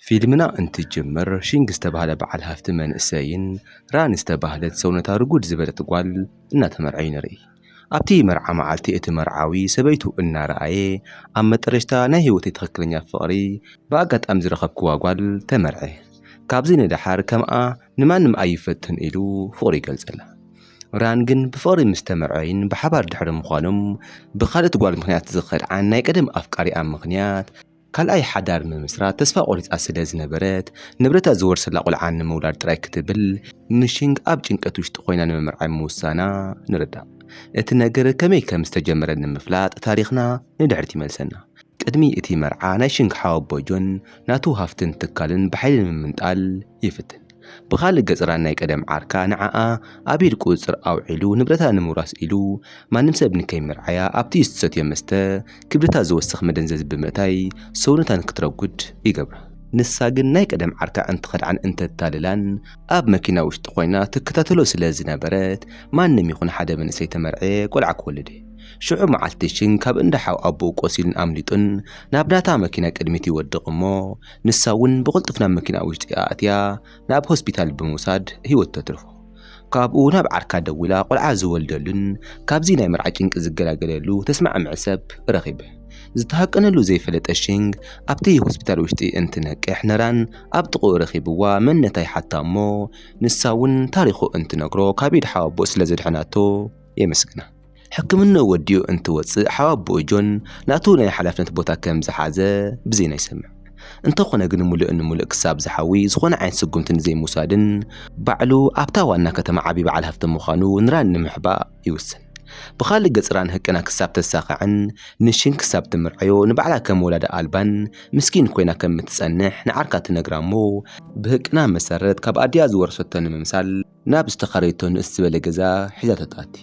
ፊልምና እንትጅምር፣ ሺንግ ዝተባህለ በዓል ሃፍቲ መንእሰይን ራን ዝተባህለት ሰውነታ ርጉድ ዝበለት ጓል እናተመርዐዩ ንርኢ። ኣብቲ መርዓ መዓልቲ፣ እቲ መርዓዊ ሰበይቱ እናረኣየ፣ ኣብ መጠረሽታ ናይ ህይወተይ ትኽክለኛ ፍቕሪ ብኣጋጣሚ ዝረኸብክዋ ጓል ተመርዐ። ካብዚ ንደሓር ከምኣ ንማንም ኣይፈትን ኢሉ ፍቕሩ ይገልጸላ። ራን ግን ብፍቕሪ ምስ ተመርዐይን ብሓባር ድሕሪ ምዃኖም ብኻልእት ጓል ምኽንያት ዝኸድዓን ናይ ቀደም ኣፍቃሪኣ ምኽንያት ካልኣይ ሓዳር ንምስራት ተስፋ ቆሪጻ ስለ ዝነበረት፣ ንብረታ ዝወርሰላ ቆልዓ ንምውላድ ጥራይ ክትብል ንሽንግ ኣብ ጭንቀት ውሽጢ ኮይና ንምምርዓይ ምውሳና ንርዳእ። እቲ ነገር ከመይ ከም ዝተጀመረ ንምፍላጥ ታሪኽና ንድሕሪት ይመልሰና። ቅድሚ እቲ መርዓ ናይ ሽንግ ሓወቦ ጆን ናቱ ሃፍትን ትካልን ብሓይሊ ንምምንጣል ይፍትን። ብኻልእ ገጽ ራን ናይ ቀደም ዓርካ ንዓኣ ኣብ ኢድ ቁጽጽር ኣውዒሉ ንብረታ ንምውራስ ኢሉ ማንም ሰብ ንከይምርዓያ ኣብቲ ዝትሰትዮ መስተ ክብደታ ዝወስኽ መደንዘዚ ብምእታይ ሰውነታ ንክትረጉድ ይገብራ። ንሳ ግን ናይ ቀደም ዓርካ እንትኸድዓን እንተታልላን ኣብ መኪና ውሽጢ ኮይና ትከታተሎ ስለ ዝነበረት ማንም ይኹን ሓደ መንእሰይ ተመርዐ ቆልዓ ክወልድ እየ። ሽዑ መዓልቲ ሽን ካብ እንዳ ሓው ኣቦኡ ቆሲሉን ኣምሊጡን ናብ ናታ መኪና ቅድሚት ይወድቕ እሞ ንሳ እውን ብቕልጡፍ ናብ መኪና ውሽጢ ኣእትያ ናብ ሆስፒታል ብምውሳድ ህይወት ተትርፎ። ካብኡ ናብ ዓርካ ደዊላ ቆልዓ ዝወልደሉን ካብዚ ናይ መርዓ ጭንቂ ዝገላገለሉ ተስማዕምዒ ሰብ ረኺበ። ዝተሃቀነሉ ዘይፈለጠ ሽንግ ኣብቲ ሆስፒታል ውሽጢ እንትነቅሕ ንራን ኣብ ጥቕኡ ረኺብዋ መንነታ ይሓታ እሞ ንሳ እውን ታሪኹ እንትነግሮ ካብ ኢድ ሓወቦኡ ስለ ዘድሐናቶ የመስግና። ሕክምና ወዲኡ እንትወጽእ ሓወቦኡ ጆን ናቱ ናይ ሓላፍነት ቦታ ከም ዝሓዘ ብዜና ይሰምዕ። እንተኾነ ግን ሙሉእ ንሙሉእ ክሳብ ዝሓዊ ዝኾነ ዓይነት ስጉምቲ ንዘይምውሳድን ባዕሉ ኣብታ ዋና ከተማ ዓቢ በዓል ሃፍቲ ምዃኑ ንራን ንምሕባእ ይውስን። ብኻልእ ገጽ ራን ህቅና ክሳብ ተሳኸዐን ንሽን ክሳብ ትምርዓዮ ንባዕላ ከም ወላዲ ኣልባን ምስኪን ኮይና ከም እትጸንሕ ንዓርካ ትነግራ እሞ ብህቅና መሰረት ካብ ኣዲኣ ዝወረሰቶ ንምምሳል ናብ ዝተኻረየቶ ንእስ ዝበለ ገዛ ሒዛቶ ትኣቲ።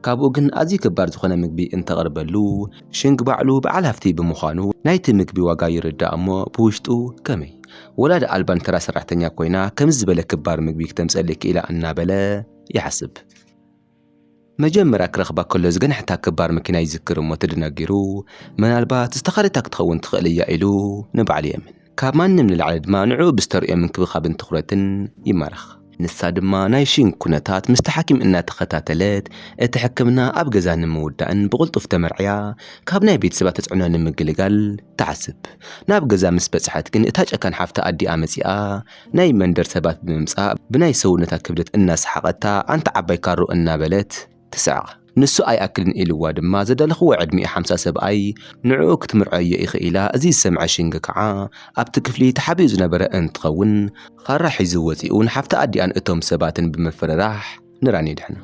ካብኡ ግን ኣዝዩ ክባር ዝኾነ ምግቢ እንተቕርበሉ ሽንግ ባዕሉ በዓል ሃፍቲ ብምዃኑ ናይቲ ምግቢ ዋጋ ይርዳእ እሞ ብውሽጡ ከመይ ወላዲ ኣልባን ተራ ሰራሕተኛ ኮይና ከምዚ ዝበለ ክባር ምግቢ ክተምጸልኪ ኢላ እናበለ ይሓስብ። መጀመርያ ክረኽባ ከሎ ዝገንሐታ ክባር መኪና ይዝክር እሞ ትድነጊሩ ምናልባት ዝተኻረየታ ክትኸውን ትኽእል እያ ኢሉ ንባዕሉ የምን። ካብ ማንም ንላዕሊ ድማ ንዕኡ ብዝተርእዮ ምንክብኻብን ትኹረትን ይማረኽ። ንሳ ድማ ናይ ሽንግ ኩነታት ምስቲ ሓኪም እናተኸታተለት እቲ ሕክምና ኣብ ገዛ ንምውዳእን ብቕልጡፍ ተመርዕያ ካብ ናይ ቤተሰባ ተጽዕኖ ንምግልጋል ትሓስብ። ናብ ገዛ ምስ በጽሐት ግን እታ ጨካን ሓፍቲ ኣዲኣ መጺኣ ናይ መንደር ሰባት ብምምጻእ ብናይ ሰውነታ ክብደት እናሰሓቐታ ኣንታ ዓባይ ካሮ እናበለት ትስዕቕ። ንሱ ኣይኣክልን ኢልዋ ድማ ዘዳለኽዎ ዕድሚኡ ሓምሳ ሰብኣይ ንዕኡ ክትምርዖዮ ኢኺ ኢላ እዚ ዝሰምዐ ሽንግ ከዓ ኣብቲ ክፍሊ ተሓቢኡ ዝነበረ እንትኸውን ኻራ ሒዙ ወፂኡ ንሓፍቲ ኣዲኣን እቶም ሰባትን ብምፍርራሕ ንራን የድሕና።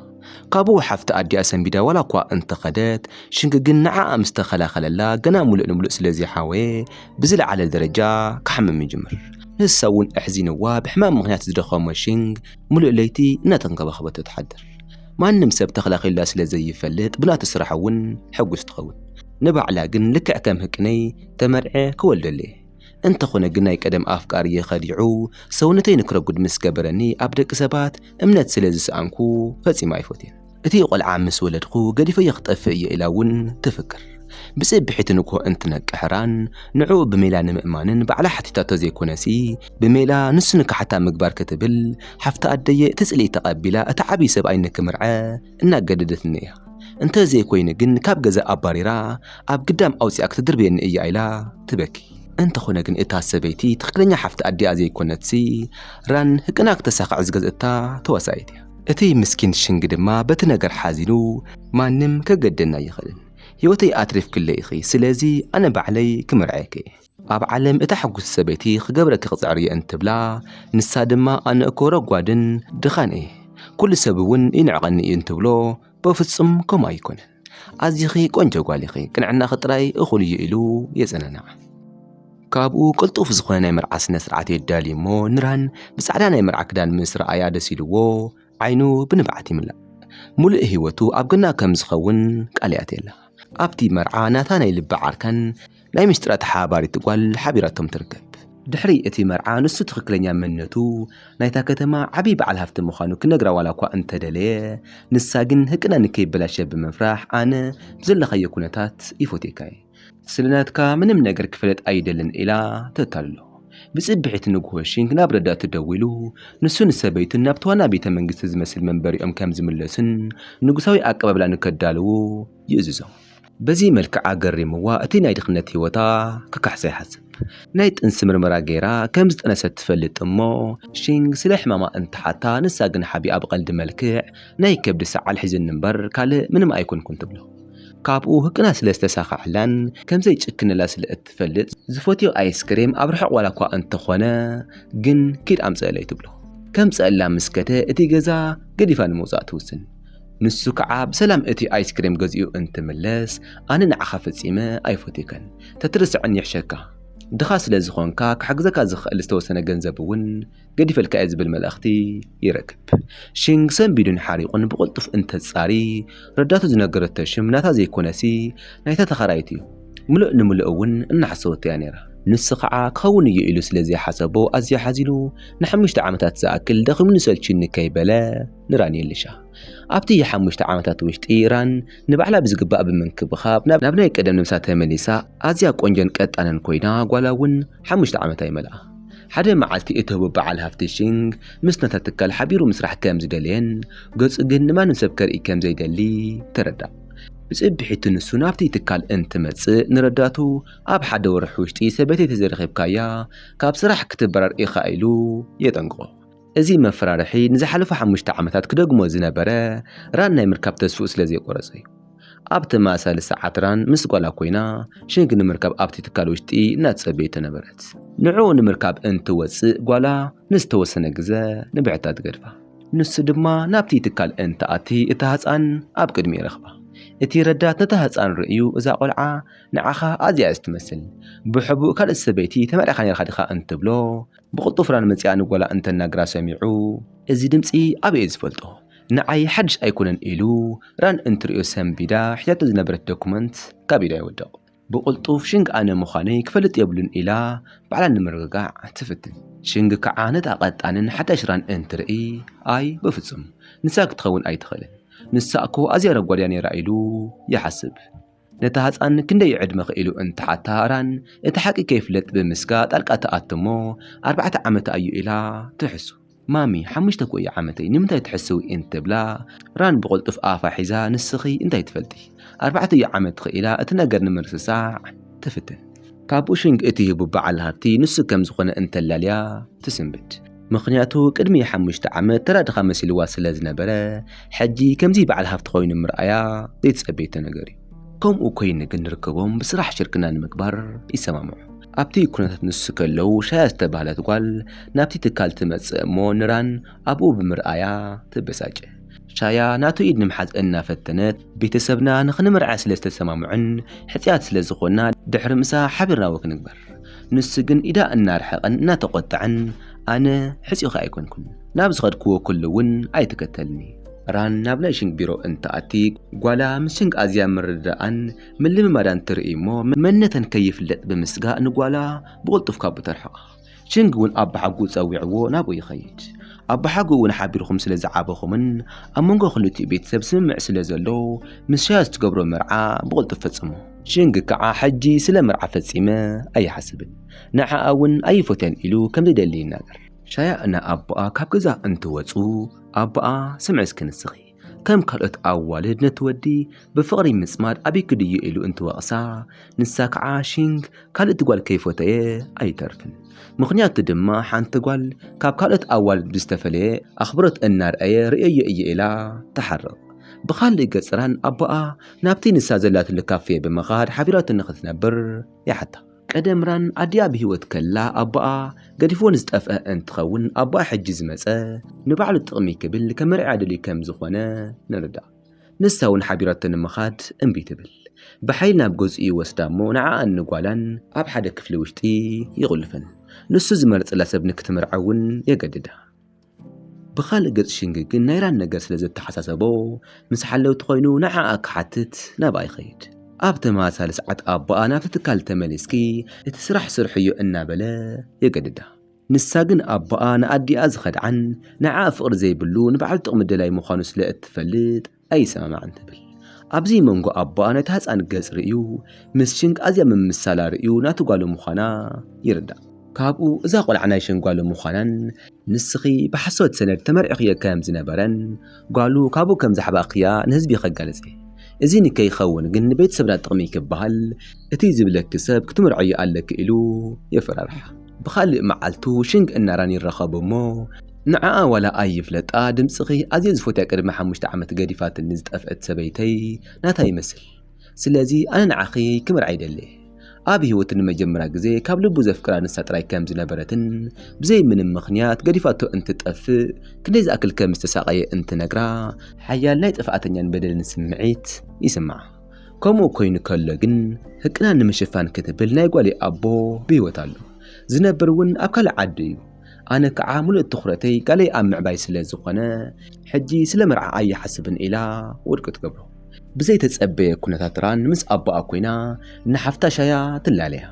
ካብኡ ሓፍቲ ኣዲኣ ሰንቢዳ ዋላ እኳ እንተኸደት ሽንግ ግን ንዓኣ ምስ ተኸላኸለላ ገና ሙሉእ ንሙሉእ ስለ ዘይሓወየ ብዝለዓለ ደረጃ ክሓምም ይጅምር። ንሳ እውን ኣሕዚንዋ ብሕማም ምኽንያት ዝደኸሞ ሽንግ ሙሉእ ለይቲ እናተንከባኸበቶ ትሓድር። ማንም ሰብ ተኸላኺላ ስለ ዘይፈልጥ ብናቱ ስራሕ እውን ሕጉስ ትኸውን። ንባዕላ ግን ልክዕ ከም ህቅነይ ተመርዐ ክወልደሉ እየ። እንተኾነ ግን ናይ ቀደም ኣፍቃሪየ ኸዲዑ ሰውነተይ ንክረጉድ ምስ ገበረኒ ኣብ ደቂ ሰባት እምነት ስለ ዝሰኣንኩ ፈጺመ ኣይፈትየን። እቲ ቆልዓ ምስ ወለድኩ ገዲፈዮ ክጠፍእ እየ ኢላ እውን ትፍክር። ብጽብሒቲ ንግሆ እንትነቅሕ ራን ንዕኡ ብሜላ ንምእማንን ባዕላ ሓቲታቶ ዘይኮነሲ ብሜላ ንሱ ንክሓታ ምግባር ክትብል ሓፍቲ ኣደየ እቲ ጽልኢ ተቐቢላ እቲ ዓብዪ ሰብኣይ ንክምርዐ እናገደደትኒ እያ። እንተዘይኮይኑ ግን ካብ ገዛ ኣባሪራ ኣብ ግዳም ኣውፂኣ ክትድርብየኒ እያ ኢላ ትበኪ። እንተኾነ ግን እታ ሰበይቲ ትኽክለኛ ሓፍቲ ኣዲኣ ዘይኮነትሲ ራን ህቅና ክተሳኽዕ ዝገዝእታ ተዋሳኢት እያ። እቲ ምስኪን ሽንግ ድማ በቲ ነገር ሓዚኑ ማንም ከገደና ኣይኽእልን፣ ህይወተይ ኣትሪፍክለይ ኢኺ፣ ስለዚ ኣነ ባዕለይ ክምርዐኪ እየ። ኣብ ዓለም እታ ሕጉስ ሰበይቲ ክገብረኪ ክፅዕር እየ እንትብላ ንሳ ድማ ኣነ እኮ ረጓድን ድኻን እየ፣ ኩሉ ሰብ እውን ይንዕቐኒ እዩ እንትብሎ በፍጹም ከምኡ ኣይኮነን። ኣዚኺ ቆንጆ ጓል ኢኺ፣ ቅንዕናኺ ጥራይ እኹል እዩ ኢሉ የጸናንዓ። ካብኡ ቅልጡፍ ዝኾነ ናይ መርዓ ስነ ስርዓት የዳልዩ እሞ ንራን ብጻዕዳ ናይ መርዓ ክዳን ምስ ረኣያ ደስ ኢልዎ ዓይኑ ብንብዓት ይምላእ። ሙሉእ ህይወቱ ኣብ ገና ከም ዝኸውን ቃል ይኣትየላ። ኣብቲ መርዓ ናታ ናይ ልቢ ዓርካን ናይ ምስጢራ ተሓባሪት ጓል ሓቢራቶም ትርከብ። ድሕሪ እቲ መርዓ ንሱ ትኽክለኛ መንነቱ ናይታ ከተማ ዓብዪ በዓል ሃፍቲ ምዃኑ ክነግራ ዋላ እኳ እንተደለየ ንሳ ግን ህቅና ንከይበላሸ ብምፍራሕ ኣነ ብዘለኻዮ ኩነታት ይፎትየካ እየ፣ ስለ ናትካ ምንም ነገር ክፈለጥ ኣይደልን ኢላ ተታልሎ። ብጽብሒት ንግሆ ሺንግ ናብ ረዳቱ ደዊሉ፣ ንሱ ንሰበይቱን ናብቲ ዋና ቤተ መንግስቲ ዝመስል መንበሪኦም ከም ዝምለሱን ንጉሳዊ ኣቀባብላ ንከዳልዉ ይእዝዞ። በዚ መልክዕ ኣገሪምዋ እቲ ናይ ድኽነት ህይወታ ክካሕሳ ይሓስብ። ናይ ጥንሲ ምርመራ ገይራ ከም ዝጠነሰት ትፈልጥ እሞ፣ ሺንግ ስለ ሕማማ እንትሓታ፣ ንሳ ግን ሓቢኣ ብቐልዲ መልክዕ፣ ናይ ከብዲ ሰዓል ሒዝኒ እምበር ካልእ ምንም ኣይኮንኩን ትብሎ። ካብኡ ህቅና ስለ ዝተሳኸዐላን ከም ዘይጭክነላ ስለ እትፈልጥ፣ ዝፈትዮ ኣይስክሬም ኣብ ርሑቕ ዋላ እኳ እንተኾነ፣ ግን ኪድ ኣምፀእለይ ትብሎ። ከምፀእላ ምስ ከደ እቲ ገዛ ገዲፋ ንምውፃእ ትውስን። ንሱ ከዓ ብሰላም እቲ ኣይስክሬም ገዚኡ እንትምለስ፣ ኣነ ንዓኻ ፈጺመ ኣይፈትየካን፣ ተትርስዐኒ ይሕሸካ። ድኻ ስለ ዝኾንካ ክሕግዘካ ዝኽእል ዝተወሰነ ገንዘብ እውን ገዲፈልካ እየ ዝብል መልእኽቲ ይረክብ። ሺንግ ሰንቢዱን ሓሪቑን ብቕልጡፍ እንተጻሪ፣ ረዳቱ ዝነገረቶ ሽም ናታ ዘይኮነሲ ናይታ ተኻራይት እዩ። ምሉእ ንምሉእ እውን እናሓሰወቶ እያ ነይራ። ንሱ ከዓ ክኸውን እዩ ኢሉ ስለ ዘይሓሰቦ ኣዝዩ ሓዚኑ፣ ንሓሙሽተ ዓመታት ዝኣክል ደኺሙኒ ሰልችዩኒ ከይበለ ንራን የልሻ። ኣብቲ ሓሙሽተ ዓመታት ውሽጢ ራን ንባዕላ ብዝግባእ ብምንክብኻብ ናብ፣ ናብ ናይ ቀደም ነብሳ ተመሊሳ ኣዝያ ቆንጆን ቀጣንን ኮይና ጓላ እውን ሓሙሽተ ዓመት ኣይመልኣ። ሓደ መዓልቲ እቲ ህቡብ በዓል ሃፍቲ ሺንግ ምስ ነታ ትካል ሓቢሩ ምስራሕ ከም ዝደለየን ገጹ ግን ንማንም ሰብ ከርኢ ከም ዘይደሊ ተረዳ። ብጽብሒቱ ንሱ ናብቲ ትካል እንትመጽእ ንረዳቱ ኣብ ሓደ ወርሒ ውሽጢ ሰበይተይ ተዘይረኺብካያ ካብ ስራሕ ክትበረር ኢኻ ኢሉ የጠንቅቖ። እዚ መፈራርሒ ንዝሓለፉ ሓሙሽተ ዓመታት ክደግሞ ዝነበረ ራን ናይ ምርካብ ተስፍኡ ስለ ዘይቆረጸ እዩ። ኣብ ተመሳሳሊ ሰዓት ራን ምስ ጓላ ኮይና ሽንግ ንምርካብ ኣብቲ ትካል ውሽጢ እናተጸበየቶ ነበረት። ንዕኡ ንምርካብ እንትወጽእ ጓላ ንዝተወሰነ ግዘ ንብዕታ ትገድፋ። ንሱ ድማ ናብቲ ትካል እንትኣቲ እታ ህፃን ኣብ ቅድሚኡ ይረኽባ። እቲ ረዳት ነታ ህፃን ርእዩ እዛ ቆልዓ ንዓኻ ኣዝያ እያ ትመስል፣ ብሕቡእ ካልእ ሰበይቲ ተመርዒኻ ነይርካ ዲኻ እንትብሎ ብቕልጡፍ ራን መፂኣ ንጓላ እንተናግራ ሰሚዑ፣ እዚ ድምፂ ኣበይ እየ ዝፈልጦ? ንዓይ ሓድሽ ኣይኮነን ኢሉ ራን እንትርእዮ ሰንቢዳ ሒዛቶ ዝነበረት ዶኩመንት ካብ ኢዳ ይወድቕ። ብቕልጡፍ ሽንግ ኣነ ምዃነይ ክፈልጥ የብሉን ኢላ ባዕላ ንምርግጋዕ ትፍትን። ሽንግ ከዓ ነታ ቀጣንን ሓዳሽ ራን እንትርኢ፣ ኣይ በፍጹም ንሳ ክትኸውን ኣይትኽእልን፣ ንሳ እኮ ኣዝያ ረጓድ እያ ነይራ ኢሉ ይሓስብ። ነታ ህፃን ክንደይ ዕድመኺ ኢሉ እንትሓታ ራን እቲ ሓቂ ከይፍለጥ ብምስጋ ጣልቃ ትኣቱ እሞ ኣርባዕተ ዓመት ኣዩ ኢላ ትሕሱ። ማሚ ሓሙሽተ እኮ እዩ ዓመተይ ንምንታይ ትሕስዊ እንትብላ ራን ብቕልጡፍ ኣፋ ሒዛ ንስኺ እንታይ ትፈልጢ ኣርባዕተ እዩ ዓመትኺ ኢላ እቲ ነገር ንምርስሳዕ ትፍትን። ካብኡ ሽንግ እቲ ህቡብ በዓል ሃፍቲ ንሱ ከም ዝኾነ እንተላልያ ትስንብድ። ምኽንያቱ ቅድሚ ሓሙሽተ ዓመት ተራ ድኻ መሲልዋ ስለ ዝነበረ ሕጂ ከምዚ በዓል ሃፍቲ ኮይኑ ምርኣያ ዘይተጸበየቶ ነገር እዩ። ከምኡ ኮይኑ ግን ርክቦም ብስራሕ ሽርክና ንምግባር ይሰማምዑ። ኣብቲ ኩነታት ንሱ ከለዉ ሻያ ዝተባህለት ጓል ናብቲ ትካል ትመጽእ እሞ ንራን ኣብኡ ብምርኣያ ትበሳጨ። ሻያ ናቱ ኢድ ንምሓዝ እናፈተነት ቤተሰብና ንኽንምርዓ ስለ ዝተሰማምዑን ሕጽያት ስለ ዝኾንና ድሕሪ ምሳ ሓቢርና ወክ ንግበር። ንሱ ግን ኢዳ እናርሐቐን እናተቖጥዐን ኣነ ሕጽዮኺ ኣይኮንኩን፣ ናብ ዝኸድክዎ ኩሉ እውን ኣይትከተልኒ። ራን ናብ ናይ ሽንግ ቢሮ እንትኣቲ ጓላ ምስ ሽንግ ኣዝያ ምርድዳኣን ምልምማዳን ትርኢ እሞ መንነተን ከይፍለጥ ብምስጋእ ንጓላ ብቕልጡፍ ካብኡ ተርሕቓ። ሽንግ እውን ኣባሓጉ ጸዊዕዎ ናብኡ ይኸይድ። ኣባሓጉ እውን ሓቢርኹም ስለ ዝዓበኹምን ኣብ መንጎ ክልቲኡ ቤተሰብ ስምምዕ ስለ ዘሎ ምስ ሻያ ዝትገብሮ መርዓ ብቕልጡፍ ፈጽሞ። ሽንግ ከዓ ሕጂ ስለ መርዓ ፈጺመ ኣይሓስብን ንዓኣ እውን ኣይፈትያን ኢሉ ከም ዘይደሊ ይናገር። ሻያ እና ኣቦኣ ካብ ገዛ እንትወጹ ኣቦኣ ስምዒ እስኪ ንስኺ ከም ካልኦት ኣዋልድ ነቲ ወዲ ብፍቕሪ ምጽማድ ኣቢኪ ድዩ ኢሉ እንትወቕሳ ንሳ ከዓ ሽንግ ካልእቲ ጓል ከይፈተየ ኣይተርፍን። ምኽንያቱ ድማ ሓንቲ ጓል ካብ ካልኦት ኣዋልድ ብዝተፈለየ ኣኽብሮት እናርኣየ ርእየዮ እየ ኢላ ትሓርቕ። ብኻልእ ገጽ ራን ኣቦኣ ናብቲ ንሳ ዘላትሉ ካፌ ብምኻድ ሓቢራቶ ንኽትነብር ይሓታ። ቀደም ራን ኣዲኣ ብህይወት ከላ ኣቦኣ ገዲፍዎ ንዝጠፍአ እንትኸውን ኣቦኣ ሕጂ ዝመጸ ንባዕሉ ጥቕሚ ክብል ከመርዕያ ደልዩ ከም ዝኾነ ንርዳእ። ንሳ እውን ሓቢራቶ ንምኻድ እምቢ ትብል። ብሓይሊ ናብ ገዝኡ ይወስዳ እሞ ንዓኣን ንጓላን ኣብ ሓደ ክፍሊ ውሽጢ ይቑልፈን። ንሱ ዝመረጸላ ሰብ ንክትምርዖ እውን የገድዳ። ብኻልእ ገጽ ሽንግ ግን ናይ ራን ነገር ስለ ዘተሓሳሰቦ ምስ ሓለውቲ ኮይኑ ንዓኣ ክሓትት ናብኣ ይኸይድ። ኣብ ተመሳሳሊ ሰዓት ኣቦኣ ናብቲ ትካል ተመሊስኪ እቲ ስራሕ ስርሕዮ እናበለ የገድዳ። ንሳ ግን ኣቦኣ ንኣዲኣ ዝኸድዓን ንዓኣ ፍቕሪ ዘይብሉ ንባዕሉ ጥቕሚ ደላይ ምዃኑ ስለ እትፈልጥ ኣይሰማማዕን ትብል። ኣብዚ መንጎ ኣቦኣ ነታ ህፃን ገጽ ርእዩ ምስ ሽንግ ኣዝያ ምምሳላ ርእዩ ናቱ ጓሉ ምዃና ይርዳእ። ካብኡ እዛ ቆልዓ ናይ ሽንግ ጓሉ ምዃናን ንስኺ ብሓሶት ሰነድ ተመርዒኽዮ ከም ዝነበረን ጓሉ ካብኡ ከም ዘሕባእኽያ ንህዝቢ ከጋልጽ እየ። እዚ ንከይኸውን ግን ንቤተሰብና ጥቕሚ ክበሃል እቲ ዝብለኪ ሰብ ክትምርዐዮ ኣለኪ ኢሉ የፈራርሓ። ብኻልእ መዓልቱ ሽንግ እናራን ይራኸቡ እሞ ንዓኣ ዋላ ኣይፍለጣ ድምፅኺ ኣዝየ ዝፈትያ ቅድሚ ሓሙሽተ ዓመት ገዲፋትኒ ዝጠፍአት ሰበይተይ ናታ ይመስል። ስለዚ ኣነ ንዓኺ ክምርዓ ይደሊ። ኣብ ህይወቱ ንመጀመርያ ግዜ ካብ ልቡ ዘፍቅራ ንሳ ጥራይ ከም ዝነበረትን ብዘይ ምንም ምኽንያት ገዲፋቶ እንትጠፍእ ክንደይ ዝኣክል ከም ዝተሳቐየ እንትነግራ ሓያል ናይ ጥፍኣተኛን በደልን ስምዒት ይስምዓ። ከምኡ ኮይኑ ከሎ ግን ህቅና ንምሽፋን ክትብል ናይ ጓለይ ኣቦ ብህይወት ኣሎ። ዝነብር እውን ኣብ ካልእ ዓዲ እዩ። ኣነ ከዓ ሙሉእ ትኹረተይ ጋለይ ኣብ ምዕባይ ስለ ዝኾነ ሕጂ ስለ መርዓ ኣይሓስብን ኢላ ውድቂ ትገብሮ። ብዘይተጸበየ ኩነታት ራን ምስ ኣቦኣ ኮይና ንሓፍታ ሻያ ትላለያ።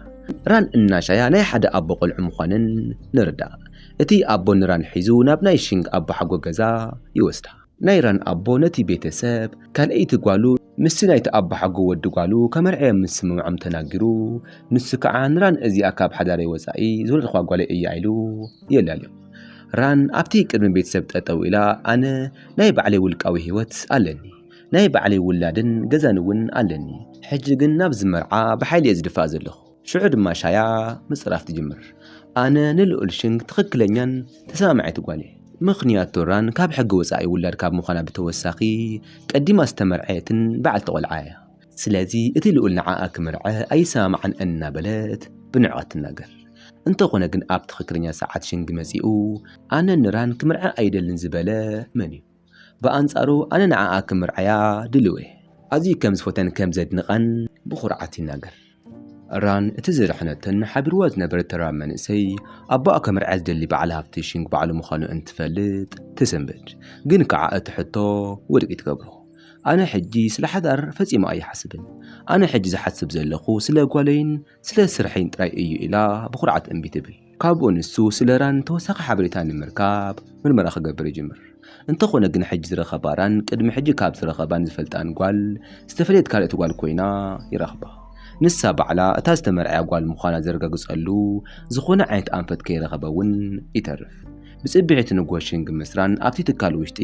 ራን እና ሻያ ናይ ሓደ ኣቦ ቆልዑ ምዃንን ንርዳእ። እቲ ኣቦ ንራን ሒዙ ናብ ናይ ሽንግ ኣቦ ሓጎ ገዛ ይወስዳ። ናይ ራን ኣቦ ነቲ ቤተሰብ ካልኣይቲ ጓሉ ምስቲ ናይቲ ኣቦ ሓጎ ወዲ ጓሉ ከመርዕዮም ምስምምዖም ተናጊሩ ንሱ ከዓ ንራን እዚኣ ካብ ሓዳረይ ወፃኢ ዝወለድኳ ጓለይ እያ ኢሉ የላልዮ። ራን ኣብቲ ቅድሚ ቤተሰብ ጠጠው ኢላ ኣነ ናይ ባዕለይ ውልቃዊ ህይወት ኣለኒ፣ ናይ ባዕለይ ውላድን ገዛን እውን ኣለኒ። ሕጂ ግን ናብ ዝመርዓ ብሓይሊ እየ ዝድፋእ ዘለኹ። ሽዑ ድማ ሻያ ምፅራፍ ትጅምር። ኣነ ንልኡል ሽንግ ትኽክለኛን ተሰማማዒት ጓል እየ። ምኽንያቱ ራን ካብ ሕጊ ወፃኢ ውላድ ካብ ምዃና ብተወሳኺ ቀዲማ ዝተመርዐየትን በዓልቲ ቆልዓ እያ። ስለዚ እቲ ልኡል ንዓኣ ክምርዐ ኣይሰማማዕን እናበለት ብንዕቐት ትናገር። እንተኾነ ግን ኣብ ትኽክለኛ ሰዓት ሽንግ መፂኡ ኣነ ንራን ክምርዐ ኣይደልን ዝበለ መን እዩ? ብኣንጻሩ ኣነ ንዓኣ ክምርዓያ ድልው እየ። ኣዝዩ ከም ዝፈተን ከም ዘድንቐን ብኹርዓት ይናገር። ራን እቲ ዝደሓነተን ሓቢርዋ ዝነበረ ተራ መንእሰይ ኣቦኣ ከምርዓ ዝደሊ በዓል ሃፍቲ ሽንግ ባዕሉ ምዃኑ እንትፈልጥ ትስንብድ። ግን ከዓ እቲ ሕቶ ውድቂ ትገብሮ። ኣነ ሕጂ ስለ ሓዳር ፈጺመ ኣይሓስብን። ኣነ ሕጂ ዝሓስብ ዘለኹ ስለ ጓለይን ስለ ስርሐይን ጥራይ እዩ ኢላ ብኹርዓት እምቢ ትብል። ካብኡ ንሱ ስለ ራን ተወሳኺ ሓበሬታ ንምርካብ ምርመራ ክገብር ይጅምር። እንተኾነ ግን ሕጂ ዝረኸባ ራን ቅድሚ ሕጂ ካብ ዝረኸባን ዝፈልጣን ጓል ዝተፈለየት ካልእቲ ጓል ኮይና ይረኽባ። ንሳ ባዕላ እታ ዝተመርዐያ ጓል ምዃና ዘረጋግጸሉ ዝኾነ ዓይነት ኣንፈት ከይረኸበ እውን ይተርፍ። ብጽብሒቲ ንግሆ ሽንግ ምስ ራን ኣብቲ ትካል ውሽጢ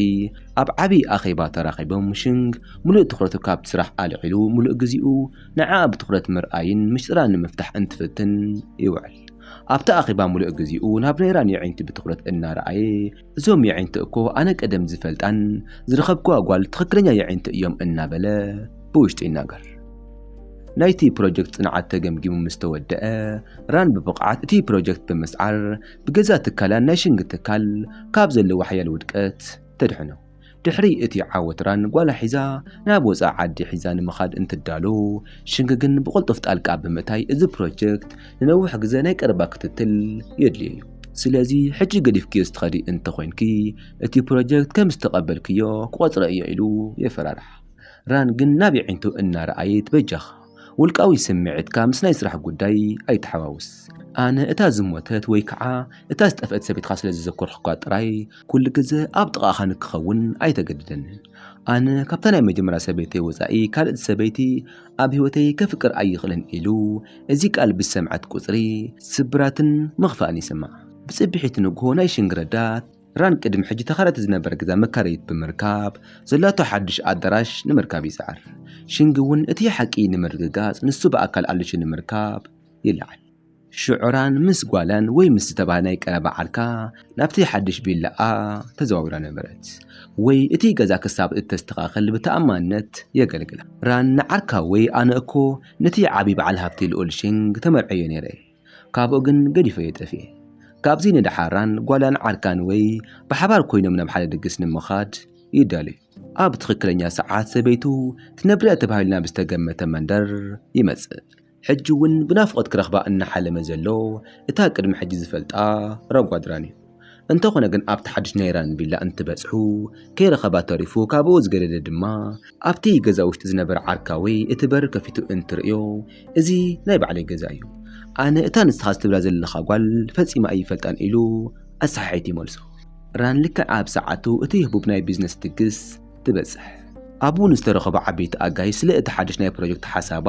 ኣብ ዓቢ ኣኼባ ተራኺቦም ሽንግ ሙሉእ ትኹረቱ ካብቲ ስራሕ ኣልዒሉ ሙሉእ ግዜኡ ንዓኣ ብትኹረት ምርኣይን ምሽጥራ ንምፍታሕ እንትፍትን ይውዕል። ኣብቲ ኣኼባ ሙሉእ ግዜኡ ናብ ናይ ራን የዒንቲ ብትኹረት እናረኣየ እዞም የዒንቲ እኮ ኣነ ቀደም ዝፈልጣን ዝረኸብክዋ ጓል ትኽክለኛ የዒንቲ እዮም እናበለ ብውሽጡ ይናገር። ናይቲ ፕሮጀክት ጽንዓት ተገምጊሙ ምስ ተወደአ ራን ብብቕዓት እቲ ፕሮጀክት ብምስዓር ብገዛ ትካላን ናይ ሽንግ ትካል ካብ ዘለዎ ሓያል ውድቀት ተድሕኖ። ድሕሪ እቲ ዓወት ራን ጓላ ሒዛ ናብ ወፃኢ ዓዲ ሒዛ ንምኻድ እንትዳሎ ሽንግ ግን ብቕልጡፍ ጣልቃ ብምእታይ እዚ ፕሮጀክት ንነዊሕ ግዜ ናይ ቀረባ ክትትል የድልዮ እዩ። ስለዚ ሕጂ ገዲፍክዮ ዝተኸዲ እንተኾይንኪ እቲ ፕሮጀክት ከም ዝተቐበልክዮ ክቆፅረ እዮ ኢሉ የፈራርሓ። ራን ግን ናብ የዒንቱ እናረኣየት በጃኻ ውልቃዊ ስምዒትካ ምስ ናይ ስራሕ ጉዳይ ኣይተሓዋውስ። ኣነ እታ ዝሞተት ወይ ከዓ እታ ዝጠፍአት ሰበይትካ ስለ ዝዘከርኩካ ጥራይ ኩሉ ግዜ ኣብ ጥቓኻ ንክኸውን ኣይተገድደንን። ኣነ ካብታ ናይ መጀመርያ ሰበይተይ ወፃኢ ካልእቲ ሰበይቲ ኣብ ህይወተይ ከፍቅር ኣይኽእልን ኢሉ እዚ ቃል ብሰምዐት ቁፅሪ ስብራትን ምኽፋእን ይስማዕ። ብፅብሒት ንግሆ ናይ ሽንግ ረዳት ራን ቅድሚ ሕጂ ተኻራይቲ ዝነበረ ገዛ መካረይት ብምርካብ ዘላቶ ሓድሽ ኣዳራሽ ንምርካብ ይፅዓር። ሽንግ እውን እቲ ሓቂ ንምርግጋፅ ንሱ ብኣካል ኣልሹ ንምርካብ ይለዓል። ሽዑ ራን ምስ ጓላን ወይ ምስ ዝተባህለ ናይ ቀረባ ዓርካ ናብቲ ሓድሽ ቪላኣ ተዘዋዊራ ነበረት። ወይ እቲ ገዛ ክሳብ እተስተኻኸል ብተኣማንነት የገልግላ። ራን ንዓርካ ወይ ኣነ እኮ ነቲ ዓቢ በዓል ሃብቲ ልኡል ሽንግ ተመርዐዮ ነይረ እየ። ካብኡ ግን ገዲፈዮ ጠፊኤ። ካብዚ ንደሓር ራን ጓላን ዓርካን ወይ ብሓባር ኮይኖም ናብ ሓደ ድግስ ንምኻድ ይዳለዩ። ኣብ ትኽክለኛ ሰዓት ሰበይቱ ትነብርያ ተባሂሉ ናብ ዝተገመተ መንደር ይመጽእ። ሕጂ እውን ብናፍቖት ክረኽባ እናሓለመ ዘሎ እታ ቅድሚ ሕጂ ዝፈልጣ ረጓድ ራን እዩ። እንተኾነ ግን ኣብቲ ሓድሽ ናይ ራን ቪላ እንትበጽሑ ከይረኸባ ተሪፉ ካብኡ ዝገደደ ድማ ኣብቲ ገዛ ውሽጢ ዝነበረ ዓርካዊ እቲ በር ከፊቱ እንትርእዮ እዚ ናይ ባዕለይ ገዛ እዩ። ኣነ እታ ንስኻ ዝትብላ ዘለኻ ጓል ፈጺመ ኣይፈልጣን ኢሉ ኣሰሓሒት ይመልሶ። ራን ልክዕ ኣብ ሰዓቱ እቲ ህቡብ ናይ ቢዝነስ ድግስ ትበጽሕ። ኣብኡ ንዝተረኸቡ ዓበይቲ ኣጋይሽ ስለ እቲ ሓድሽ ናይ ፕሮጀክት ሓሳባ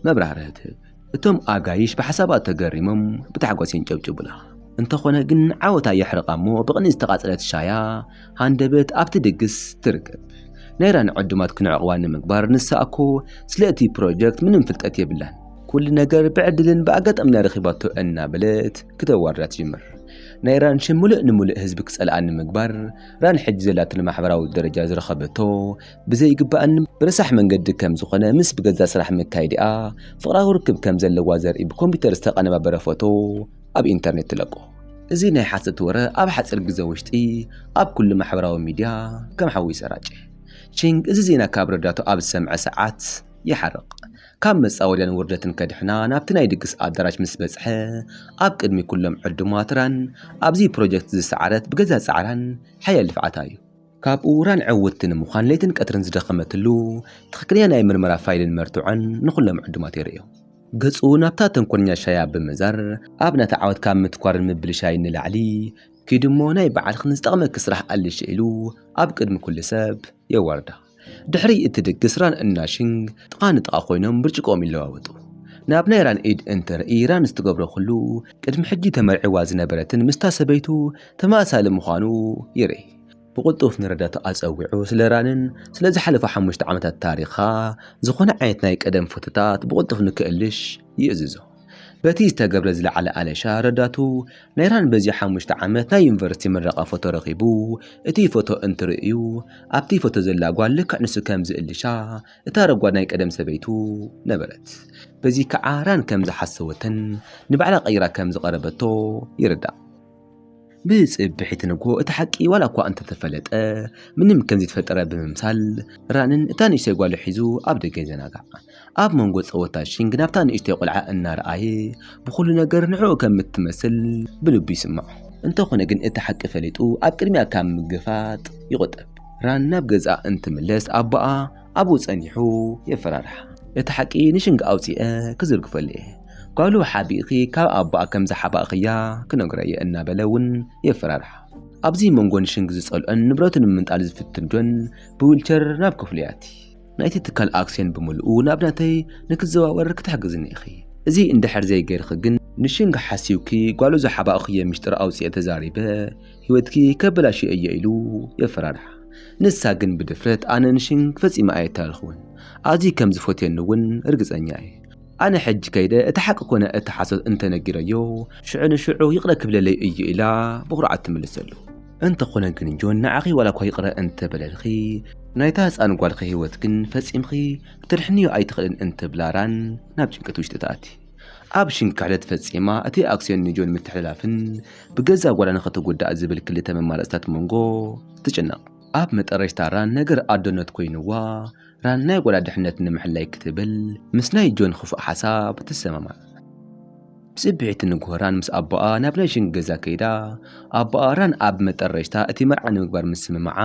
መብራህርህ ትህብ። እቶም ኣጋይሽ ብሓሳባ ተገሪሞም ብታሕጓስ የንጨብጭቡላ። እንተኾነ ግን ዓወታ የሕርቓ እሞ ብቕንኢ ዝተቓጸለት ሻያ ሃንደበት ኣብቲ ድግስ ትርከብ። ናይ ራን ዕዱማት ክንዕቕባ ንምግባር ንሳ እኮ ስለ እቲ ፕሮጀክት ምንም ፍልጠት የብላን። ኩሉ ነገር ብዕድልን ብኣጋጣሚ ናይ ረኺባቶ እናበለት ክተዋርዳ ትጅምር። ናይ ራን ሽም ምሉእ ንምሉእ ህዝቢ ክጸልኣ ንምግባር ራን ሕጂ ዘላትሉ ማሕበራዊ ደረጃ ዝረኸበቶ ብዘይግባእን ብረሳሕ መንገዲ ከም ዝኾነ ምስ ብገዛ ስራሕ መካየዲኣ ፍቕራዊ ርክብ ከም ዘለዋ ዘርኢ ብኮምፒውተር ዝተቐነባበረ ፎቶ ኣብ ኢንተርኔት ትለቆ። እዚ ናይ ሓሰት ወረ ኣብ ሓፂር ግዜ ውሽጢ ኣብ ኩሉ ማሕበራዊ ሚድያ ከም ሓዊ ይሰራጨ። ቺንግ እዚ ዜና ካብ ረዳቱ ኣብ ዝሰምዐ ሰዓት ይሓርቕ። ካብ መጻወድያን ውርደትን ከድሕና ናብቲ ናይ ድግስ ኣዳራሽ ምስ በጽሐ ኣብ ቅድሚ ኩሎም ዕዱማት ራን ኣብዚ ፕሮጀክት ዝሰዓረት ብገዛ ጻዕራን ሓያል ልፍዓታ እዩ። ካብኡ ራን ዕውትቲ ንምዃን ለይትን ቀትርን ዝደኸመትሉ ትኽክለኛ ናይ ምርመራ ፋይልን መርትዖን ንኹሎም ዕዱማት የርእዮ። ገጹ ናብታ ተንኮለኛ ሻያ ብምዛር ኣብ ናታ ዓወት ካብ ምትኳርን ምብልሻይ ንላዕሊ ኪድሞ ናይ በዓልኽን ዝጠቕመኪ ስራሕ ኣልሽ ኢሉ ኣብ ቅድሚ ኩሉ ሰብ የዋርዳ። ድሕሪ እቲ ድግስ ራን እና ሽንግ ጥቓ ንጥቓ ኮይኖም ብርጭቆኦም ይለዋወጡ። ናብ ናይ ራን ኢድ እንትርኢ ራን ዝትገብሮ ኩሉ ቅድሚ ሕጂ ተመርዒዋ ዝነበረትን ምስታ ሰበይቱ ተመሳሳሊ ምዃኑ ይርኢ። ብቕልጡፍ ንረዳቱ ኣጸዊዑ ስለ ራንን ስለ ዝሓለፈ ሓሙሽተ ዓመታት ታሪኻ ዝኾነ ዓይነት ናይ ቀደም ፎቶታት ብቕልጡፍ ንክእልሽ ይእዝዞ። በቲ ዝተገብረ ዝለዓለ ኣለሻ ረዳቱ ናይ ራን በዚ ሓሙሽተ ዓመት ናይ ዩኒቨርሲቲ ምረቓ ፎቶ ረኺቡ እቲ ፎቶ እንትርእዩ ኣብቲ ፎቶ ዘላ ጓል ልክዕ ንሱ ከም ዝእልሻ እታ ረጓድ ናይ ቀደም ሰበይቱ ነበረት። በዚ ከዓ ራን ከም ዝሓሰወትን ንባዕላ ቀይራ ከም ዝቐረበቶ ይርዳእ። ብጽብሒቲ ንግሆ እቲ ሓቂ ዋላ እኳ እንተተፈለጠ ምንም ከም ዘይተፈጠረ ብምምሳል ራንን እታ ንእሽተይ ጓሉ ሒዙ ኣብ ደገ ይዘናጋዕ። ኣብ መንጎ ጸወታ ሽንግ ናብታ ንእሽተይ ቆልዓ እናረኣየ ብኹሉ ነገር ንዕኡ ከም እትመስል ብልቡ ይስምዖ። እንተኾነ ግን እቲ ሓቂ ፈሊጡ ኣብ ቅድሚያ ካብ ምግፋጥ ይቑጠብ። ራን ናብ ገዛ እንትምለስ ኣቦኣ ኣብኡ ጸኒሑ የፈራርሓ። እቲ ሓቂ ንሽንግ ኣውጺኤ ክዝርግፈሉ እየ። ጓሉ ሓቢእኺ ካብ ኣቦኣ ከም ዝሓባእኽያ ክነግሮ እየ እናበለ እውን የፈራርሓ። ኣብዚ መንጎ ንሽንግ ዝጸልኦን ንብረቱ ንምንጣል ዝፍትን ጆን ብዊልቸር ናብ ክፍሉ ያቲ። ናይቲ ትካል ኣክስዮን ብምልኡ ናብ ናተይ ንክዘዋወር ክትሕግዝኒ ኢኺ። እዚ እንድሕር ዘይገይርኺ ግን ንሽንግ ሓሲውኪ ጓሉ ዝሓባእኽዮ ሚስጥር ኣውጺኤ ተዛሪበ ህይወትኪ ከበላሽዮ እየ ኢሉ የፈራርሓ። ንሳ ግን ብድፍረት ኣነ ንሽንግ ፈጺመ ኣየታልኽውን። ኣዝዩ ከም ዝፈትየኒ እውን ርግጸኛ እየ። ኣነ ሕጂ ከይደ እቲ ሓቂ ኮነ እቲ ሓሶት እንተነጊረዮ ሽዑ ንሽዑ ይቕረ ክብለለይ እዩ ኢላ ብኹርዓት ትምልሰሉ። እንተኾነ ግን ጆን ንዓኺ ዋላ እኳ ይቕረ እንተበለልኺ ናይታ ህፃን ጓልኺ ህይወት ግን ፈጺምኺ ክትድሕንዮ ኣይትኽእልን እንትብላ ራን ናብ ጭንቀት ውሽጢ ትኣቲ። ኣብ ሽንግ ክሕደት ፈጺማ እቲ ኣክስዮን ንጆን ምትሕልላፍን ብገዛ ጓላ ንኽትጉዳእ ዝብል ክልተ መማረፅታት መንጎ ትጭነቕ። ኣብ መጠረሽታ ራን ነገር ኣዶነት ኮይንዋ ራን ናይ ጓላ ድሕነት ንምሕላይ ክትብል ምስ ናይ ጆን ክፉእ ሓሳብ ትሰማማዕ። ብፅብሒቲ ንግሆ ራን ምስ ኣቦኣ ናብ ናይ ሽንግ ገዛ ከይዳ ኣቦኣ ራን ኣብ መጠረሽታ እቲ መርዓ ንምግባር ምስምማዓ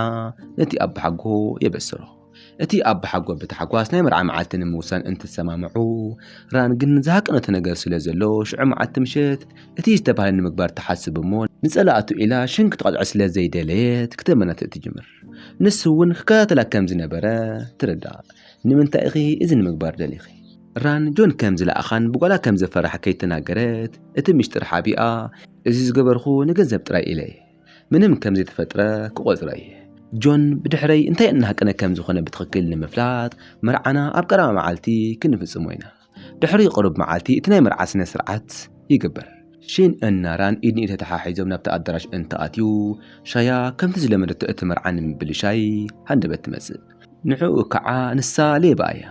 ነቲ ኣቦሓጎ የበስሮ። እቲ ኣቦሓጎ ብታሕጓስ ናይ መርዓ መዓልቲ ንምውሳን እንትሰማምዑ ራን ግን ዝሃቀነቶ ነገር ስለ ዘሎ ሽዑ መዓልቲ ምሸት እቲ ዝተባህለ ንምግባር ትሓስብ እሞ ንጸላእቱ ኢላ ሽንግ ክትቐጥዖ ስለ ዘይደለየት ክተመናትእ ትጅምር። ንሱ እውን ክከታተላ ከም ዝነበረ ትርዳእ። ንምንታይ ኢኺ እዚ ንምግባር ደሊኺ? ራን ጆን ከም ዝለኣኻን ብጓላ ከም ዘፈርሓ ከይተናገረት እቲ ምሽጥር ሓቢኣ እዚ ዝገበርኹ ንገንዘብ ጥራይ ኢለ እየ። ምንም ከም ዘይተፈጥረ ክቆጽሮ እየ። ጆን ብድሕረይ እንታይ እናሃቀነ ከም ዝኾነ ብትኽክል ንምፍላጥ መርዓና ኣብ ቀረባ መዓልቲ ክንፍጽሞ ኢና። ድሕሪ ቁሩብ መዓልቲ እቲ ናይ መርዓ ስነ ስርዓት ይግበር። ሺን እና ራን ኢድ ንኢድ ተተሓሒዞም ናብቲ ኣዳራሽ እንትኣትዩ ሻያ ከምቲ ዝለመደቶ እቲ መርዓ ንምብልሻይ ሃንደበት ትመጽእ። ንዕኡ ከዓ ንሳ ሌባ እያ።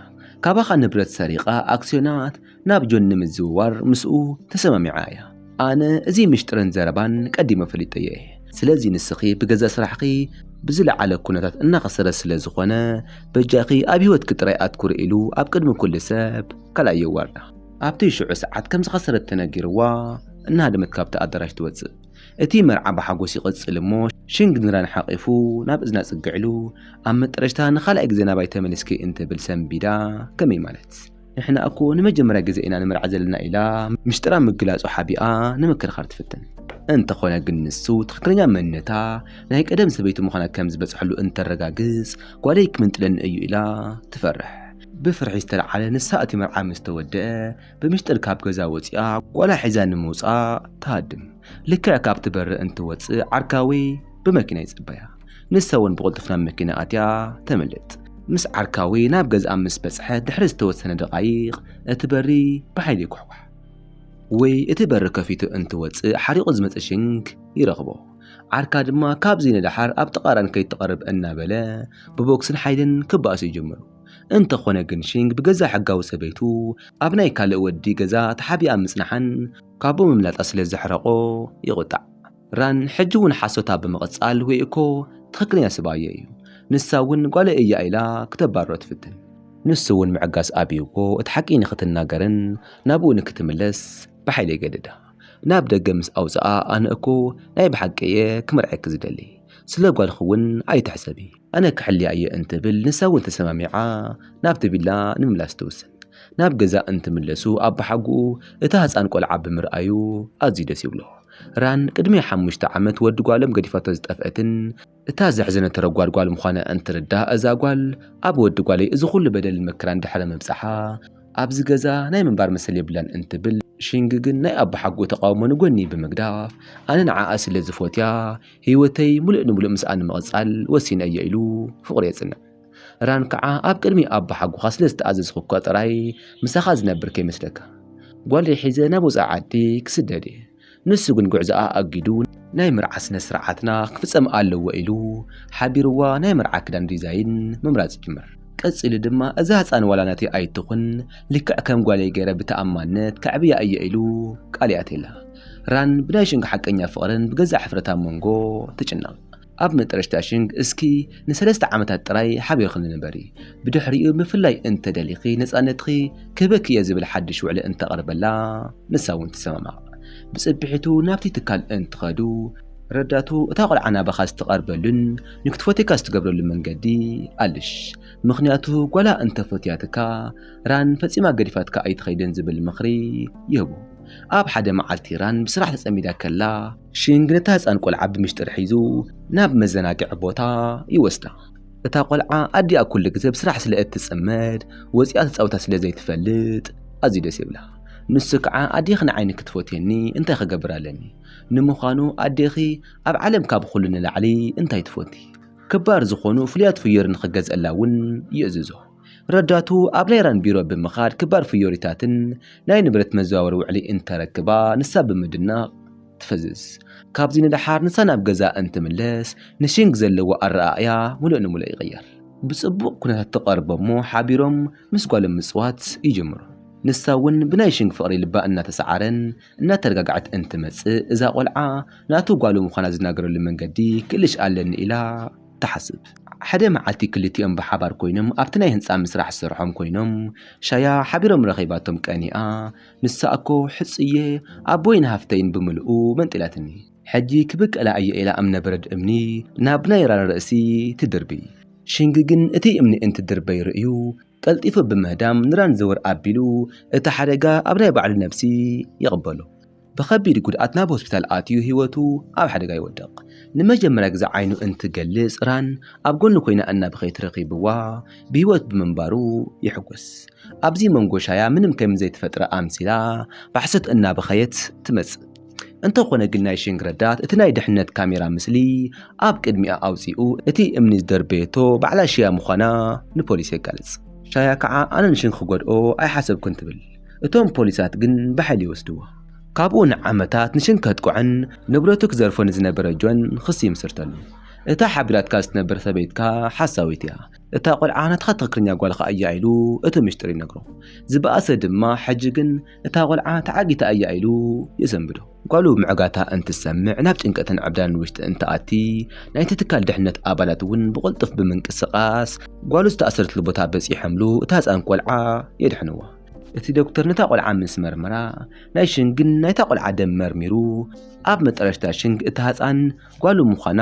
ካባኻ ንብረት ሰሪቓ ኣክስዮናት ናብ ጆን ንምዝውዋር ምስኡ ተሰማሚዓ እያ። ኣነ እዚ ምሽጥርን ዘረባን ቀዲመ ፈሊጠዮ እየ። ስለዚ ንስኺ ብገዛ ስራሕኺ ብዝለዓለ ኩነታት እናኸሰረ ስለ ዝኾነ በጃኺ ኣብ ህይወትኪ ጥራይ ኣትኩሪ ኢሉ ኣብ ቅድሚ ኩሉ ሰብ ካልኣይ የዋርዳ። ኣብቲ ሽዑ ሰዓት ከም ዝኸሰረት ተነጊርዋ እናሃደመት ካብቲ ኣዳራሽ ትወጽእ። እቲ መርዓ ብሓጎስ ይቕጽል እሞ ሽንግ ንራን ሓቒፉ ናብ እዝና ጽግዕሉ ኣብ መጠረሽታ ንኻልኣይ ግዜ ናባይ ተመሊስኪ እንትብል ሰንቢዳ ከመይ ማለት ንሕና እኮ ንመጀመርያ ግዜ ኢና ንምርዓ ዘለና ኢላ ምሽጥራ ምግላጹ ሓቢኣ ንምክርኻር ትፍትን። እንተኾነ ግን ንሱ ትኽክለኛ መንነታ ናይ ቀደም ሰበይቲ ምዃና ከም ዝበጽሐሉ እንተረጋግጽ ጓለይ ክምንጥለኒ እዩ ኢላ ትፈርሕ። ብፍርሒ ዝተልዓለ ንሳ እቲ መርዓ ምስ ተወደአ፣ ብምሽጥር ካብ ገዛ ወፂኣ ጓላ ሒዛ ንምውፃእ ትሃድም። ልክዕ ካብ ትበርእ እንትወፅእ ዓርካዊ ብመኪና ይፅበያ። ንሳ እውን ብቕልጡፍ ናብ መኪና ኣትያ ተምልጥ። ምስ ዓርካዊ ናብ ገዝኣ ምስ በፅሐት ድሕሪ ዝተወሰነ ደቓይቕ እቲ በሪ ብሓይሊ ይኩሕኳሕ። ወይ እቲ በሪ ከፊቱ እንትወፅእ ሓሪቑ ዝመፀ ሽንግ ይረኽቦ። ዓርካ ድማ ካብዚ ንደሓር ኣብ ጥቓ ራን ከይትቐርብ እናበለ ብቦክስን ሓይልን ክበኣሱ ይጅምሩ። እንተኾነ ግን ሽንግ ብገዛ ሕጋዊ ሰበይቱ ኣብ ናይ ካልእ ወዲ ገዛ ተሓቢኣ ምጽንሓን ካብኡ ምምላጣ ስለ ዘሕረቖ ይቑጣዕ። ራን ሕጂ እውን ሓሶታ ብምቕጻል ወይ እኮ ትኽክለኛ ስብኣዮ እዩ፣ ንሳ እውን ጓለይ እያ ኢላ ክተባርሮ ትፍትን። ንሱ እውን ምዕጋስ ኣብይዎ እቲ ሓቂ ንክትናገርን ናብኡ ንክትምለስ ብሓይሊ ይገድዳ። ናብ ደገ ምስ ኣውፅኣ ኣነ እኮ ናይ ብሓቂ እየ ክምርዐኪ ዝደሊ፣ ስለ ጓልኪ እውን ኣይትሕሰቢ፣ ኣነ ክሕልያ እየ እንትብል ንሳ እውን ተሰማሚዓ ናብቲ ቪላ ንምምላስ ትውስን። ናብ ገዛ እንትምለሱ ኣባሓጉኡ እታ ህፃን ቆልዓ ብምርኣዩ ኣዝዩ ደስ ይብሎ። ራን ቅድሚ ሓሙሽተ ዓመት ወዲ ጓሎም ገዲፋቶ ዝጠፍአትን እታ ዘሕዘነቶ ረጓድ ጓል ምዃና እንትርዳእ እዛ ጓል ኣብ ወዲ ጓለይ እዚ ኩሉ በደልን መከራን ድሕሪ ምብፃሓ ኣብዚ ገዛ ናይ ምንባር መሰል የብላን እንትብል ሽንግ ግን ናይ ኣባሓጉኡ ተቃውሞ ንጎኒ ብምግዳፍ ኣነ ንዓኣ ስለ ዝፎትያ ህይወተይ ሙሉእ ንሙሉእ ምስኣ ንምቕፃል ወሲነ እየ ኢሉ ፍቕሩ የፅንዕ። ራን ከዓ ኣብ ቅድሚ ኣባሓጉኻ ስለ ዝተኣዘዝኩ እኮ ጥራይ ምሳኻ ዝነብር ከይመስለካ። ጓለይ ሒዘ ናብ ወፃኢ ዓዲ ክስደድ እየ። ንሱ ግን ጉዕዞኣ ኣጊዱ ናይ መርዓ ስነ ስርዓትና ክፍፀም ኣለዎ ኢሉ ሓቢርዋ ናይ መርዓ ክዳን ዲዛይን ምምራፅ ይጅምር። ቀፂሉ ድማ እዛ ህፃን ዋላ ናተይ ኣይትኹን ልክዕ ከም ጓለይ ገይረ ብተኣማነት ከዕብያ እየ ኢሉ ቃል ይኣትየላ። ራን ብናይ ሽንግ ሓቀኛ ፍቕርን ብገዛእ ሕፍረታ መንጎ ትጭነቕ። ኣብ መጠረሽታ ሽንግ እስኪ ንሰለስተ ዓመታት ጥራይ ሓቢርክኒ ንበሪ፣ ብድሕሪኡ ምፍላይ እንተደሊኺ ነፃነትኺ ክህበኪ እየ ዝብል ሓድሽ ውዕሊ እንተቕርበላ ንሳ እውን ትሰማማዕ። ብፅብሒቱ ናብቲ ትካል እንትኸዱ ረዳቱ እታ ቆልዓ ናባኻ ዝተቐርበሉን ንክትፈትየካ ዝትገብረሉ መንገዲ ኣልሽ፣ ምኽንያቱ ጓላ እንተፈትያትካ ራን ፈፂማ ገዲፋትካ ኣይትኸይድን ዝብል ምኽሪ ይህቦ። ኣብ ሓደ መዓልቲ ራን ብስራሕ ተጸሚዳ ከላ ሽንግ ነታ ህፃን ቆልዓ ብምሽጥር ሒዙ ናብ መዘናግዒ ቦታ ይወስዳ። እታ ቆልዓ ኣዲኣ ኩሉ ግዜ ብስራሕ ስለ እትጽመድ ወፂኣ ትፃወታ ስለ ዘይትፈልጥ ኣዝዩ ደስ ይብላ። ንሱ ከዓ ኣዴኺ ንዓይ ንክትፈትየኒ እንታይ ክገብር ኣለኒ? ንምዃኑ ኣዴኺ ኣብ ዓለም ካብ ኩሉ ንላዕሊ እንታይ ትፈቲ? ክባር ዝኾኑ ፍሉያት ፍዮሪ ንኽገዝአላ እውን ይእዝዞ። ረዳቱ ኣብ ናይ ራን ቢሮ ብምኻድ ክባር ፍዮሪታትን ናይ ንብረት መዘዋወሪ ውዕሊ እንተረክባ ንሳ ብምድናቕ ትፈዝዝ። ካብዚ ንደሓር ንሳ ናብ ገዛ እንትምለስ ንሽንግ ዘለዎ ኣረኣእያ ሙሉእ ንሙሉእ ይቕየር። ብጽቡቕ ኩነታት ትቐርቦ እሞ ሓቢሮም ምስ ጓሎም ምጽዋት ይጅምሩ። ንሳ እውን ብናይ ሽንግ ፍቕሪ ልባ እናተሰዓረን እናተረጋግዐት እንትመጽእ እዛ ቆልዓ ናቱ ጓሉ ምዃና ዝናገረሉ መንገዲ ክእልሽ ኣለኒ ኢላ ትሓስብ። ሓደ መዓልቲ ክልቲኦም ብሓባር ኮይኖም ኣብቲ ናይ ህንፃ ምስራሕ ዝሰርሖም ኮይኖም ሻያ ሓቢሮም ረኺባቶም ቀኒኣ፣ ንሳ እኮ ሕጽየ ኣቦይን ሃፍተይን ብምልኡ መንጢላትኒ። ሕጂ ክብቀላ እየ ኢላ እምነበረድ እምኒ ናብ ናይ ራን ርእሲ ትድርቢ። ሽንግ ግን እቲ እምኒ እንትድርበይ ርእዩ ቀልጢፉ ብምህዳም ንራን ዘወር ኣቢሉ እቲ ሓደጋ ኣብ ናይ ባዕሉ ነብሲ ይቕበሎ። ብኸቢድ ጉድኣት ናብ ሆስፒታል ኣትዩ ህይወቱ ኣብ ሓደጋ ይወድቕ። ንመጀመርያ ግዜ ዓይኑ እንትገልጽ ራን ኣብ ጎኑ ኮይና እናበኸየት ረኺብዋ ብህይወት ብምንባሩ ይሕጎስ። ኣብዚ መንጎ ሻያ ምንም ከም ዘይተፈጥረ ኣምሲላ ብሓሰት እናበኸየት ትመጽእ። እንተኾነ ግን ናይ ሽንግ ረዳት እቲ ናይ ድሕነት ካሜራ ምስሊ ኣብ ቅድሚኣ ኣውጺኡ እቲ እምኒ ዝደርበየቶ ባዕላ ሽያ ምዃና ንፖሊስ የጋልጽ። ሻያ ከዓ ኣነ ንሽንግ ክጎድኦ ኣይሓሰብኩን ትብል። እቶም ፖሊሳት ግን ብሓይሊ ይወስድዎ። ካብኡ ንዓመታት ንሽንግ ከጥቅዖን ንብረቱ ክዘርፎ ንዝነበረ ጆን ክሲ ይምስርተሉ። እታ ሓቢራትካ ዝትነብር ሰበይትካ ሓሳዊት እያ። እታ ቆልዓ ናትኻ ትኽክለኛ ጓልኻ እያ ኢሉ እቲ ምሽጥር ይነግሮ። ዝበኣሰ ድማ ሕጂ ግን እታ ቆልዓ ተዓጊታ እያ ኢሉ የሰንብዶ። ጓሉ ምዕጋታ እንትሰምዕ ናብ ጭንቀትን ዕብዳን ውሽጢ እንትኣቲ ናይቲ ትካል ድሕነት ኣባላት እውን ብቕልጡፍ ብምንቅስቓስ ጓሉ ዝተኣሰረትሉ ቦታ በፂሖምሉ እታ ህፃን ቆልዓ የድሕንዋ። እቲ ዶክተር ነታ ቆልዓ ምስ መርመራ ናይ ሽንግን ናይታ ቆልዓ ደም መርሚሩ ኣብ መጠረሽታ ሽንግ እታ ህፃን ጓሉ ምዃና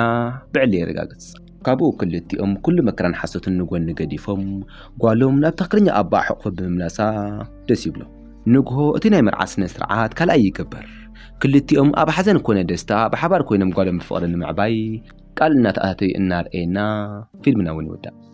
ብዕሊ የረጋግጽ። ካብኡ ክልቲኦም ኩሉ መከራን ሓሶትን ንጎኒ ገዲፎም ጓሎም ናብ ትኽክለኛ ኣቦኣ ሕቑፎ ብምምላሳ ደስ ይብሎ። ንግሆ እቲ ናይ መርዓ ስነ ስርዓት ካልኣይ ይግበር። ክልቲኦም ኣብ ሓዘን ኮነ ደስታ ብሓባር ኮይኖም ጓሎም ብፍቕሪ ንምዕባይ ቃል እናተኣታተዩ እናርኣየና ፊልምና እውን ይወዳእ።